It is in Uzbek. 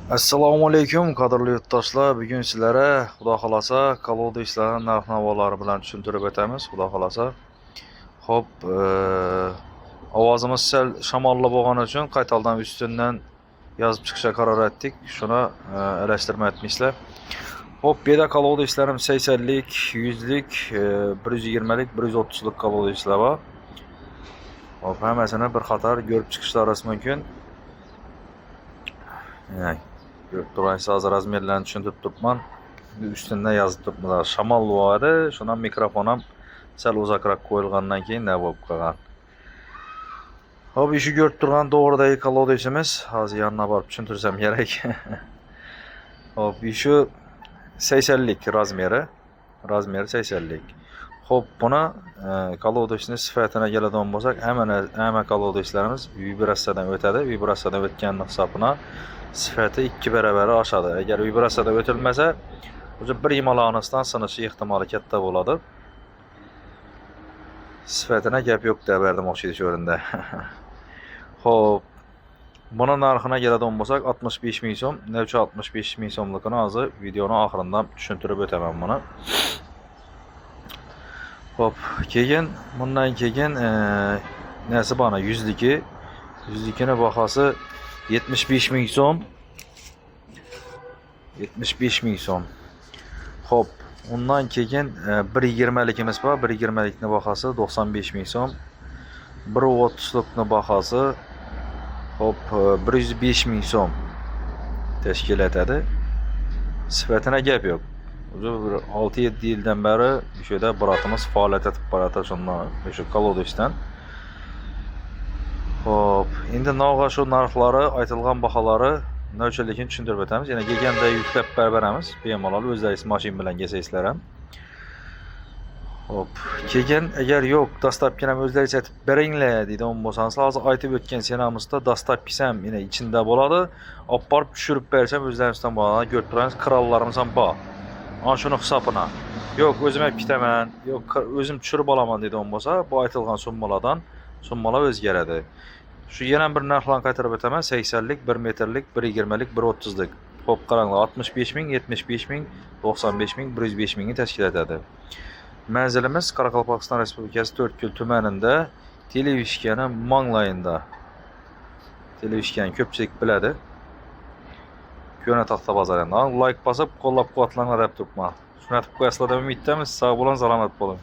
Assalomu alaykum, qadrli yurtdoshlar. Bugun sizlarga, Xudo xolasa, kolodislarning narx-navolari bilan tushuntirib o'tamiz, Xudo xolasa. Xo'p, ovozimiz sal shamolli bo'lgani uchun qaytaldan ustundan yozib chiqishga qaror etdik. Shuni alashtirma etmaysizlar. Xo'p, bu yerda kolodishlarim 80lik, 100lik, 120lik, 130lik kolodislar bor. Xo'p, hammasini bir qator ko'rib chiqishlaringiz mumkin. Yani, ko'rib turgansiz, hozir размер larni tushuntirib turibman. Ustundan yozib turibmiz. Shamol bor edi, shundan mikrofon ham sal uzoqroq qo'yilgandan keyin nima bo'lib qolgan. Xo'p, shu ko'rib turgan to'g'ridagi kolodisimiz, hozir yonina borib tushuntirsam kerak. Xo'p, shu 80lik размер i. Размер i 80lik. Xo'p, buni kolodisni sifatına keladigan bo'lsak, hamma kolodislarimiz vibratsiyadan o'tadi. Vibratsiyadan o'tganini hisobina sifati 2 barobar oshadi. Agar vibratsiyadan o'tilmasa, o'sha bir yumaloqdan sinishi ehtimoli katta bo'ladi. Sifatına gap yo'q deb berdim o'xshaydi shu o'rinda. Xo'p, buni narxına keladigan bo'lsak, 65 ming so'm. Nima uchun 65 ming so'mligini hozir videoni oxirida tushuntirib o'taman buni. Xo'p, keyin bundan keyin nasi bor, 100ligi. 100likini bahosi 75 ming so'm. 75 ming so'm. Xo'p, undan keyin 1.20likimiz bor. 1.20likni bahosi 95 ming so'm. 1.30likni bahosi, xo'p, 105 ming so'm tashkil etadi. Sifatına gap yo'q. O'zi bir 6-7 yildan beri o'sha yerda брат imiz faoliyat etib boradi shundan, o'sha kolodisdan. Xo'p, endi navga shu narxlari, aytilgan baholari nima tushuntirib o'tamiz. Yana kelganda yuklab beramiz. Bemalol o'zlaringiz mashina bilan kelsangizlar ham. Xo'p, keyin agar yo'q, доставка ni ham o'zlaringiz aytib beringlar deydigan bo'lsangiz, hozir aytib o'tgan цена mizda доставка si ham yana ichida bo'ladi. Olib borib tushirib bersam o'zlaringizdan bo'ladi. Ko'rib turamiz, krallarimiz ham bor. Ana shuni hisobina. Yo'q, o'zim olib ketaman, yo'q, o'zim tushirib olaman deydigan bo'lsa, bu aytilgan summalardan summalar o'zgaradi. Shu yana bir narxlarni qaytarib o'taman. 80lik, 1 metrlik, 1.20lik, 1.30lik. Xo'p, qaranglar, 65 ming, 75 ming, 95 ming, 105 mingni tashkil etadi. Manzilimiz Qoraqalpog'iston Respublikasi To'rtko'l tumanida, Televishkani manglayida. Televishkani ko'pchilik biladi. Ko'na taxta bozor endi. Layk bosib, qo'llab-quvvatlanglar deb turibman. Shuni aytib qo'yasizlar deb umiddamiz. Sog' bo'ling, salomat bo'ling.